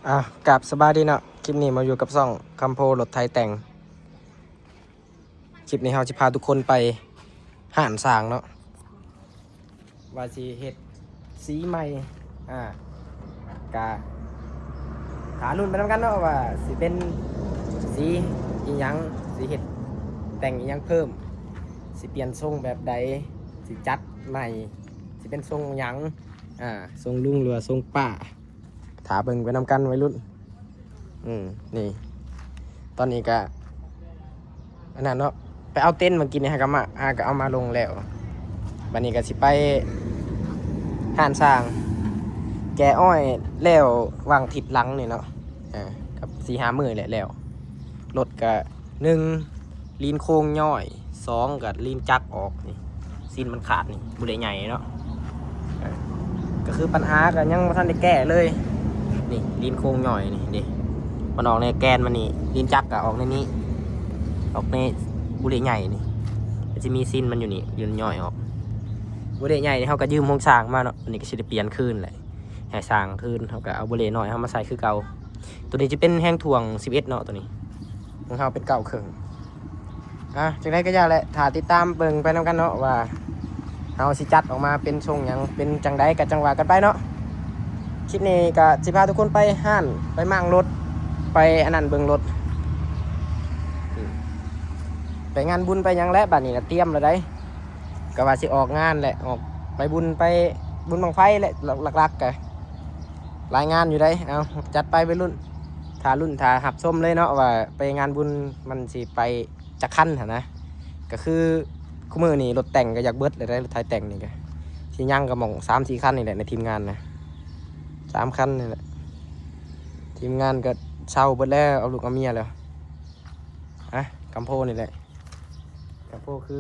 ອ່າ ກາບສະບາຍດີເນາະ, ຄລິບນີ້ມາຢູ່ກັບຊ່ອງຄຳໂພລົດໄຖແຕ່ງ. ຄລິບນີ້ເຮົາຊິພາທຸກຄົນໄປຮ້ານຊ່າງເນາະ ວ່າຊິເຮັດສີໃໝ່. ອ່າ ກະຖ້າລຸ້ນໄປນຳກັນເນາະ ວ່າຊິເປັນສີອີ່ຫຍັງ, ຊິເຮັດແຕ່ງອີ່ຫຍັງເພີ່ມ, ຊິປ່ຽນຊົງແບບໃດ, ຊິຈັດໃໝ່, ຊິເປັນຊົງຫຍັງ, ອ່າ ຊົງລຸງ ຫຼືວ່າຊົງປ້າ. ຖ້າເບິ່ງໄປນຳກັນໄວລຸ້ນ. ອືມ ນີ້ ຕອນນີ້ກະ ອັນນັ້ນເນາະ, ໄປເອົາເຕັນມາກິນນີ້ ຫາກະມາ ຫາກະເອົາມາລົງແລ້ວ. ບັດນີ້ກະຊິໄປຮ້ານຊ່າງ ແກ່ອ້ອຍແລ້ວ ຫວ່າງທິດຫຼັງນີ້ເນາະ, ເອີ ກັບສີ່ຫ້າມື້ແຫຼະແລ້ວ. ລົດກະ ໜຶ່ງ ລີນໂຄງຍ້ອຍ, ສອງ ກະລີນຈັກອອກ. ນີ້ ຊີ້ນມັນຂາດນີ້ ບໍ່ໄດ້ໃຫຍ່ເນາະ. ເອີ ກະຄືບັນຫາກະຍັງບໍ່ທັນໄດ້ແກ້ເລີຍ. ນີ້ ລີນໂຄງຍ້ອຍນີ້ເດ້, ມັນອອກໃນແກນມັນນີ້, ລີນຈັກກະອອກໃນນີ້, ອອກໃນບຸເລໃຫຍ່ນີ້. ມັນຈະມີຊີ້ນມັນຢູ່ນີ້ ຢູ່ ຍ້ອຍອອກ. ບຸເລໃຫຍ່ນີ້ເຮົາກະຢືມຂອງຊ່າງມາເນາະ, ອັນນີ້ກະຊິໄດ້ປ່ຽນຄືນແຫຼະ. ໃຫ້ສ້າງຄືນ ເຮົາກະເອົາບຸເລນ້ອຍເຮົາມາໃສ່ຄືເກົ່າ. ໂຕນີ້ຈະເປັນແຮງຖ່ວງສິບເອັດເນາະ, ໂຕນີ້ຂອງເຮົາເປັນເກົ້າເຄິ່ງ. ອ່າ ຈັ່ງໃດກະຢ່າແຫຼະ, ຖ້າຕິດຕາມເບິ່ງໄປນຳກັນເນາະ ວ່າເຮົາຊິຈັດອອກມາເປັນຊົງຫຍັງ ເປັນຈັ່ງໃດກະຈັ່ງວ່າກັນໄປເນາະ. ຄລິບນີ້ກະຊິພາທຸກຄົນໄປຮ້ານ ໄປມ້າງລົດ ໄປອັນນັ້ນເບິ່ງລົດ ອືມ ໄປງານບຸນໄປຫຍັງແຫຼະ. ບາດນີ້ກະຕຽມແລ້ວໃດ ກະວ່າຊິອອກງານແຫຼະ, ອອກໄປບຸນ ໄປບຸນບັ້ງໄຟແຫຼະ. ຫຼັກໆກະຫຼາຍງານຢູ່ໃດ. ເອົາ ຈັດໄປໄວລຸ້ນ, ຖ້າລຸ້ນ ຖ້າຮັບຊົມເລີຍເນາະ ວ່າໄປງານບຸນມັນຊິໄປຈັກຄັນຫັ້ນນະ. ກະຄືຄູ່ມື້ນີ້ລົດແຕ່ງກະຢາກເບິດແລ້ວໃດ, ລົດໄຖແຕ່ງນີ້ກະຊິຍັງກະໝ່ອງສາມສີ່ຄັນນີ້ແຫຼະ ໃນທີມງານນະ, ສາມຄັນນີ້ແຫຼະ. ທີມງານກະເຊົາເບິດແລ້ວ, ເອົາລູກເອົາເມຍແລ້ວ. ອ່ະ ຄຳໂພນີ້ແຫຼະ, ຄຳໂພຄື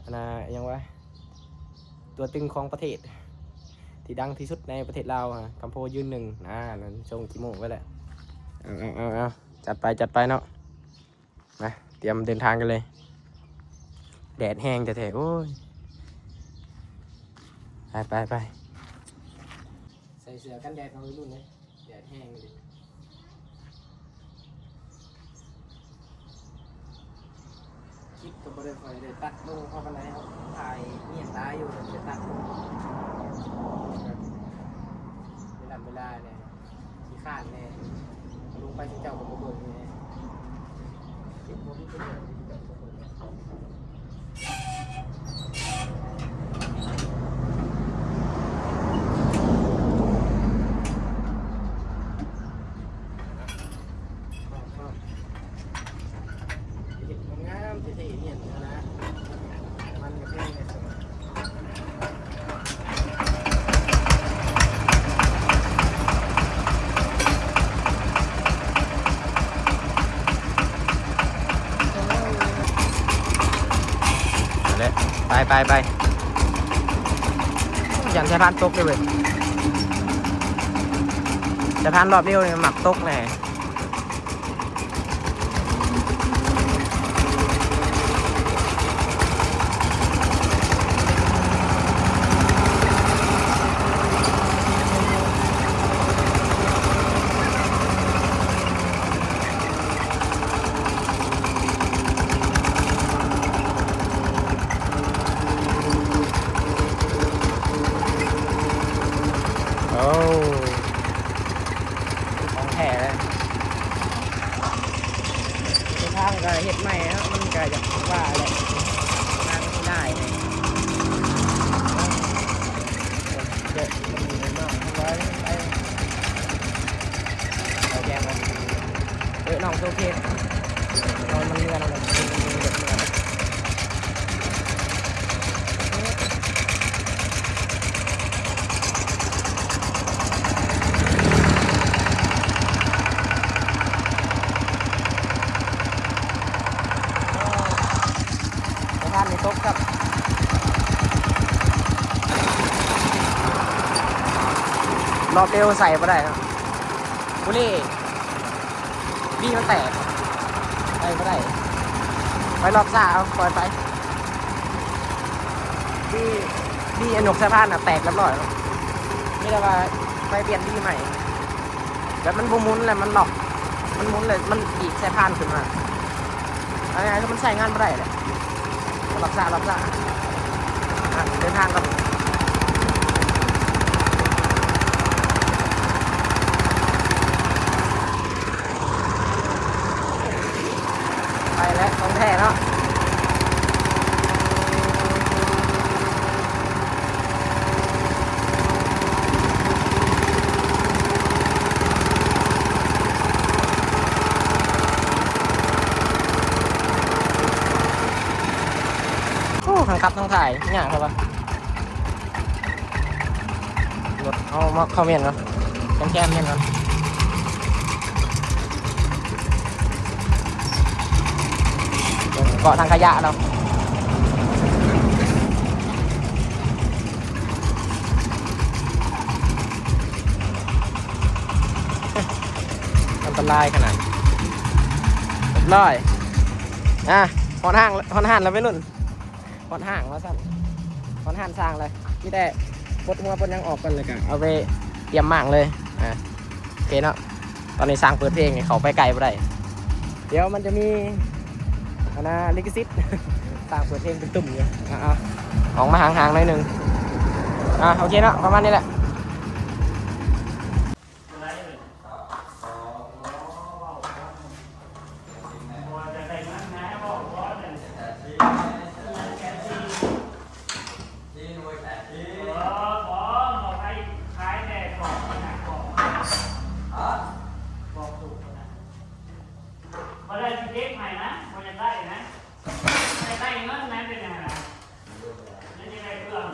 ອັນນ່າ ຫຍັງວະ ຕົວຕຶງຂອງປະເທດ ທີ່ດັງທີ່ສຸດໃນປະເທດລາວ. ຄຳໂພຢືນໜຶ່ງນະ, ນັ້ນສົ່ງຂີ້ໂມ້ໄວ້ແຫຼະ. ເອົາ ເອົາ ເອົາ ເອົາ ຈັດໄປ ຈັດໄປເນາະ. ມາ ຕຽມເດີນທາງກັນເລີຍ. ແດດແຮງແທ້ໆ ໂອ້ຍ. ໄປ ໄປ ໄປ ໃສ່ເສື້ອກັນແດດເນາະ ໄວລຸ້ນເອີຍ. ແດດແຮງອີ່ຫຼີ. ຄລິບກະບໍ່ໄດ້ຄ່ອຍໄດ້ຕັດລົງພໍປານໃດ, ເຮົາຖ່າຍນຽນຫຼາຍຢູ່ ໄດ້ຕັດລົງ ເວລາ ເວລາແດ່ ຂີ້ຄ້ານແດ່, ລົງໄປເຂົາເຈົ້າກະບໍ່ເບິ່ງແດ່. ເຮັດງາມໆ ເທ່ໆ ນຽນຫັ້ນນະ ມັນກະແພງແດ່. ຫັ້ນແຫຼະ ໄປ ໄປ ໄປ. ຢ້ານສາຍພານຕົກເດ້ເວີຍ, ສາຍພານລອບດຽວນີ້ມັກຕົກແດ່. ໂອ້ ຂອງແທ້ເລີຍ. ເສັ້ນທາງກະເຮັດໃໝ່ເນາະ, ມັນກະຢາກວ່າແຫຼະ ທາງທີ່ຫຼາຍແດ່. ເດີ ເດີນ້ອງໂຊເຄສ ເອົາມັນເມືອນ ເອົາມັນເມືອນ. ສະພານນີ້ຕົກຄັບ ລອບເລວໃສ່ບໍ່ໄດ້ເນາະ. ກູເລ່ ບີມັນແຕກ ໄປບໍ່ໄດ້. ໄປລອບຊ້າ ເອົາ ປ່ອຍໄປ. ບີ ບີອັນນົກສະພານນະແຕກຮຽບຮ້ອຍແລ້ວ, ມີແຕ່ວ່າໄປປ່ຽນບີໃໝ່. ແລ້ວມັນບໍ່ໝູນແລ້ວ ມັນລັອກ ມັນໝູນແລ້ວມັນດີດສາຍພານຂຶ້ນມາ ເອົາງ່າຍໆ ຄືມັນໃຊ້ງານບໍ່ໄດ້ແຫຼະ ລັອກຊ້າ ລັອກຊ້າ ອ່ະ ເດີນທາງກ່ອນ. ໄປແລ້ວ ຂອງແທ້ເນາະ. ໂອ້ ທັງຂັບທັງຖ່າຍ ຍາກແທ້ວ່າ. ລົດເຮົາມາເຂົ້າເມນກ່ອນ ແຄມໆ ເມນກ່ອນ ເກາະຖັງຂະຫຍະເນາະ. ອັນຕະລາຍຂະໜາດ. ຮຽບຮ້ອຍ ອ່ະ ຮອດຫ້າງ ຮອດຮ້ານແລ້ວໄວລຸ້ນ. ຮອດຮ້ານວ່າຊັ້ນ ຮອດຮ້ານຊ່າງເລີຍ ມີແຕ່ປົດຫົວປົດຫຍັງອອກກ່ອນ ແລ້ວກະເອົາໄປຕຽມມ້າງເລີຍ. ອ່າ ໂອເຄເນາະ ຕອນນີ້ຊ່າງເປີດເພງ ເຂົ້າໄປໃກ້ບໍ່ໄດ້ ດຽວມັນຈະມີອັນນະລິຂະສິດ ຊ່າງເປີດເພງເປັນຕຸ່ມຢູ່. ອ່າ ເອົາ ອອກມາຫ່າງໆ ໜ້ອຍໜຶ່ງ. ອ່າ ໂອເຄເນາະ ປະມານນີ້ແຫຼະ. ບໍ່ໄດ້ຊິເກັບໃຫ້ນະ ບໍ່ຢາກໄດ້ນະ ຢາກໄດ້ເງິນນະ ເປັນຫຍັງນະ ມັນຈະໄດ້ເຄື່ອງ.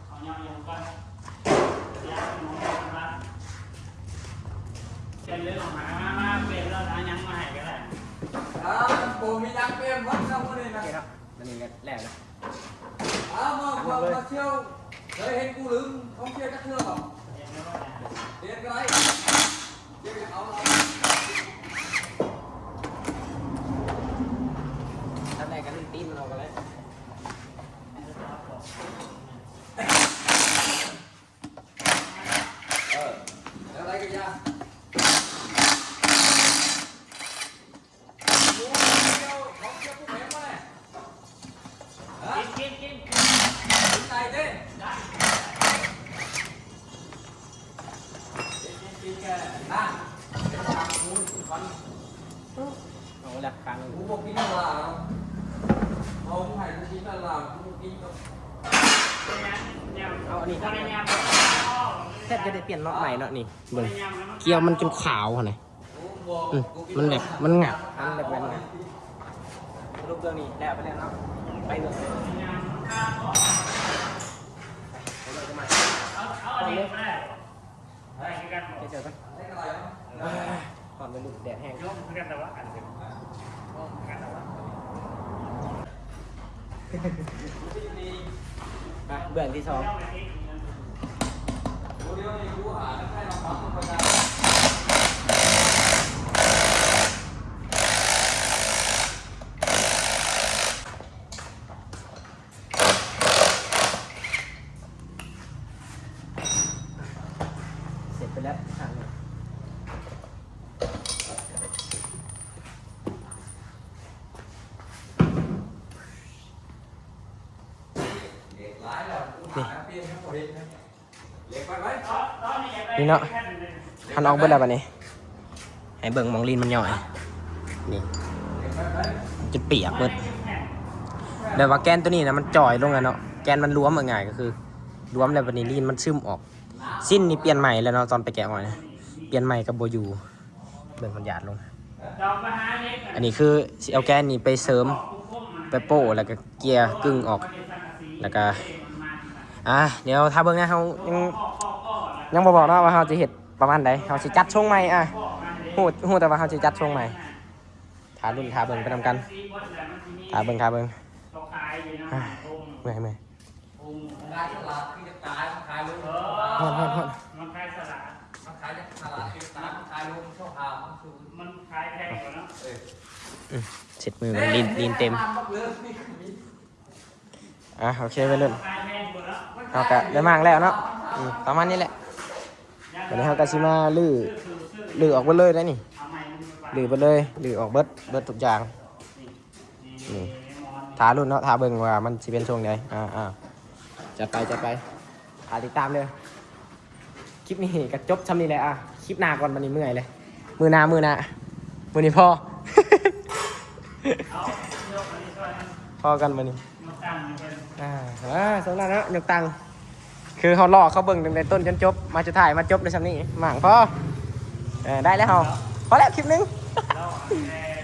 ເອົາຍອດລົງກ່ອນ ຢ່າໃຫ້ໝໍເຫັນກ່ອນວ່າ ປ່ຽນເລື່ອງອອກມາ ມາ ມາ ປ່ຽນເລື່ອງ ຫາຫຍັງມາໃຫ້ກໍໄດ້. ອ່າ ບໍ່ມີຫຍັງ ປ່ຽນໝົດຊະມື້ນີ້ນະ. ໂອເຄເນາະ ອັນນີ້ກໍແລ້ວນະ. ອ່າ ມາ ມາ ມາທ່ຽວ ເຄີຍເຫັນກູລືມຂອງທ່ຽວຈັກເທື່ອບໍ່? ປ່ຽນກໍໄດ້ ທ່ຽວຢາກເອົາລາວ ທຳໄດ້ກໍດຶງຕີນມັນອອກກໍໄດ້. ເອີ ແນວໃດກໍຢ່າ ກິນ ກິນ ກິນ ກິນໄກ່ເດ້ ກິນ ກິນ ກິນແກງນາ ກິນຜັກຫູ ກິນຄວັນ. ເອົາແລັບຄາງ ກູບໍ່ກິນລາວ ເອົາໃຫ້ກູກິນລາວ ກູບໍ່ກິນດອກ. ເອົາອັນນີ້ ແທບຈະໄດ້ປ່ຽນເນາະ ໃໝ່ເນາະ ນີ້ເບິ່ງ ກ່ຽວມັນຈົນຂາວຫັ້ນນະ. ອືມ ມັນແບບ ມັນຫງັກ ມັນແບບ ແບບຫຍັກ. ສະຫຼຸບເລື່ອງນີ້ແລ້ວໄປແລ້ວເນາະ ໄປເບິ່ງ ໄປເບິ່ງກັນໃໝ່ ເອົາ ເອົາອັນນີ້ກໍໄດ້ ໄດ້ຄືກັນ ໄປເຈີກັນ ເອີ ຮ້ອນໄວລຸ້ນ ແດດແຮງ ລົງຄືກັນແຕ່ວ່າອັນ ລົງຄືກັນແຕ່ວ່າ ໄປ ເບື້ອງທີສອງ. ເສັດໄປແລ້ວ ນີ້ ນີ້ເນາະ ຄັນອອກເບິດແລ້ວບາດນີ້ ໃຫ້ເບິ່ງໝ່ອງລີນມັນຍ່ອຍ ນີ້ ຈົນປຽກເບິດ. ແຕ່ວ່າແກນໂຕນີ້ນະ ມັນຈ່ອຍລົງແລ້ວເນາະ ແກນມັນຫຼວມ ເອົາງ່າຍກໍຄືຫຼວມແລ້ວ ບາດນີ້ລີນມັນຊຶມອອກ. ຊິ້ນນີ້ປ່ຽນໃໝ່ແລ້ວເນາະ ຕອນໄປແກະອ້ອຍນະ ປ່ຽນໃໝ່ກໍບໍ່ຢູ່. ເບິ່ງມັນຢາດລົງ ອັນນີ້ຄືຊິເອົາແກນນີ້ໄປເສີມ ໄປໂປ້ ແລ້ວກໍເກຍກຶ່ງອອກ ແລ້ວກໍ ອ່າ ດຽວຖ້າເບິ່ງນະ ເຮົາຍັງ ຍັງບໍ່ບອກເນາະວ່າເຮົາຊິເຮັດປະມານໃດ ເຮົາຊິຈັດຊົງໃໝ່. ອ່າ ຮູ້ ຮູ້ແຕ່ວ່າເຮົາຊິຈັດຊົງໃໝ່ ຖ້າລຸ້ນຖ້າເບິ່ງໄປນຳກັນ ຖ້າເບິ່ງ ຖ້າເບິ່ງ. ອ່າ ເມື່ອຍ ເມື່ອຍ. ມັນຂາຍສະຫຼາດຄືຈະຕາຍ ມັນຂາຍລົງ ເອີ ຮອດ ຮອດ ຮອດ ມັນຂາຍສະຫຼາດ ມັນຂາຍສະຫຼາດຄືຈະຕາຍ ມັນຂາຍລົງ ໂຊກຫາມັນສູງ ມັນຂາຍແພງກວ່າເນາະ ເອີ ອືມ ເຊັດມືມັນລີນ ລີນເຕັມ ອ່າ ໂອເຄ ໄວລຸ້ນ ຂາຍແພງກວ່າເນາະ ເຮົາກະໄດ້ມ້າງແລ້ວເນາະ ອືມ ປະມານນີ້ແຫຼະ. ບັດນີ້ເຮົາກໍຊິມາຮື້ ຮື້ອອກເບິດເລີຍໄດ໋ນີ້ ຮື້ເບິດເລີຍ ຮື້ອອກເບິດ ເບິດທຸກຢ່າງ. ນີ້ ຖ້າລຸ້ນເນາະ ຖ້າເບິ່ງວ່າມັນຊິເປັນຊົງໃດ. ອ່າໆ ຈັດໄປ ຈັດໄປ ຖ້າຕິດຕາມເດີ. ຄລິບນີ້ກໍຈົບຊ່ຳນີ້ແຫຼະ. ອ່າ ຄລິບໜ້າກ່ອນ ບັດນີ້ເມື່ອຍເລີຍ. ມື້ໜ້າ ມື້ໜ້າ ມື້ນີ້ພໍ ພໍກັນມື້ນີ້. ອ່າ ອ່າ ສົມນັ້ນເນາະ ຍົກຕັ່ງ ຄືເຮົາລໍເຂົາເບິ່ງຕັ້ງແຕ່ຕົ້ນຈົນຈົບ ມາສຸດທ້າຍມາຈົບໄດ້ຊ່ຳນີ້ ໝ້າງພໍ. ເອີ ໄດ້ແລ້ວເຮົາ ພໍແລ້ວ ຄລິບໜຶ່ງ.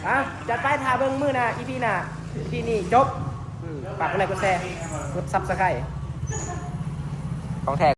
ອ່າ ຈັດໄປ ຖ້າເບິ່ງມື້ໜ້າ ອີພີໜ້າ. ອີພີນີ້ຈົບ. ອືມ ຝາກກົດໄລກົດແຊ ກົດຊັບສະໄຄຣບ໌ ຂອງແທ້.